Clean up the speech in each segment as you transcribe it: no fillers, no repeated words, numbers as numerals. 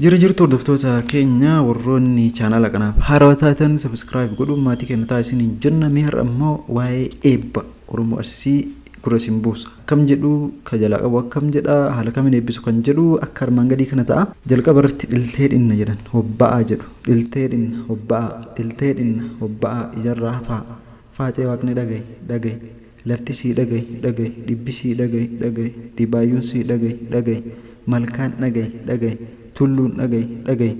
Jira jirtu hordoftoota keenya, warroonni chaanaala kanaaf haarawaa taatan subscribe godhuun maatii keenya ta'a isiniin jenna. Mee har'a immoo waa'ee eebba Oromoo Arsii gurra isin buusa. Akkam jedhu ka jalaa qabu, akkam jedha, haala kamiin eebbisu kan jedhu akka armaan gadii kana ta'a. Jalqaba irratti dhiltee dhinna jedhan, hobba'aa jedhu. Dhiltee dhinna hobba'aa, dhiltee dhinna hobba'aa, ijarraa hafaa. Faaxee waaqni dhaga'i, dhaga'i. Lafti sii dhaga'i, dhaga'i. Dhibbi sii dhaga'i, dhaga'i. Dhibaayyuun sii dhaga'i, dhaga'i. Malkaan dhaga'i, dhaga'i. Tulluun dhaga'i, dhaga'i.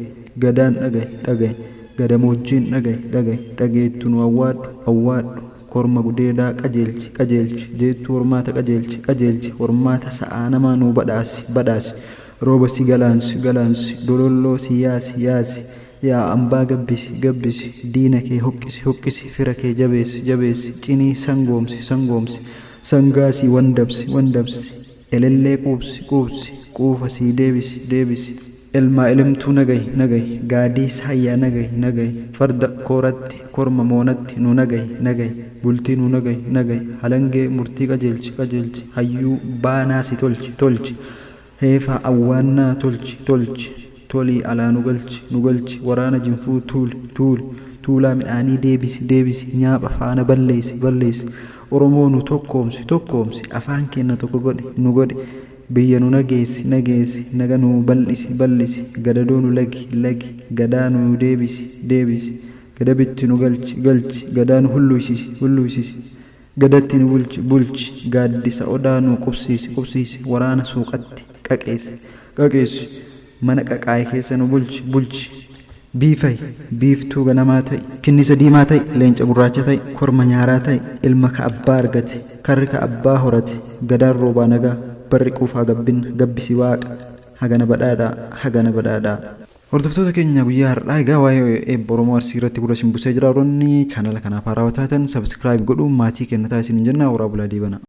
Gadaan dhaga'i, dhaga'i. Gadamoojjiin dhaga'i, dhaga'i. Dhageettu nu awwaadhu, awwaadhu. Korma gudeedaa qajeelchi, qajeelchi. Jeettuu hormaata qajeelchi, qajeelchi. Hormaata sa'aa namaa nuu badhaasi, badhaasi. Rooba si galaansi, galaansi. Dololloo si yaasi, yaasi. Yaa ambaa gabbisi, gabbisi. Diina kee hoqqisi, hoqqisi. Fira kee jabeessi, jabeessi. Cinii sangoomsi, sangoomsi. Sangaa sii wandabsi, wandabsi. Elellee quubsi, quubsi. Quufa sii deebisi, deebisi. Elmaa elemtuu nagahi, nagahi. Gaadii saayyaa nagahi, nagahi. Farda kooratti, korma moonatti nu nagahi, nagahi. Bultii nu nagahi, nagahi. Halangee murtii qajeelchi, qajeelchi. Hayyuu baanaa si tolchi, tolchi. Heefaa awwaannaa tolchi, tolchi. Tolii alaa nu galchi, nu galchi. Waraana jinfuu tuuli, tuuli. Tuulaa midhaanii deebisi, deebisi. Nyaapha faana balleessi, balleessi. Oromoo nu tokkoomsi, tokkoomsi. Afaan keenna tokko godhi, nu godhi. Biyya nu nageessi, nageessi. Naga nuu bal'isi, bal'isi. Gadadoo nu lagi, lagi. Gadaa nuu deebisi, deebisi. Gadabitti nu galchi, galchi. Gadaa nu hulluysisi, hulluysisi. Gadatti nu bulchi, bulchi. Gaaddisa odaa nuu qubsiisi, qubsiisi. Waraana suuqatti qaqeessi, qaqeessi. Mana qaqaaye keessa nu bulchi, bulchi. Biifayi, biiftuu ganamaa ta'i. Kinnisa diimaa ta'i, leenca gurraacha ta'i, korma nyaaraa ta'i, ilma ka abbaa argate, karri ka abbaa horate, gadaan roobaa nagaa, barri quufaa gabbinna, gabbisi waaqa, hagana badhaadhaa, hagana badhaadhaa. Hordoftoota keenya, guyyaa har'aa egaa waa'ee eebba Oromoo Arsii irratti gurra isin busee jira. Warroonni chaanala kanaaf haarawaa taatan subscribe godhuun maatii keenya ta'a isiniin jenna. Horaa bulaa deebana.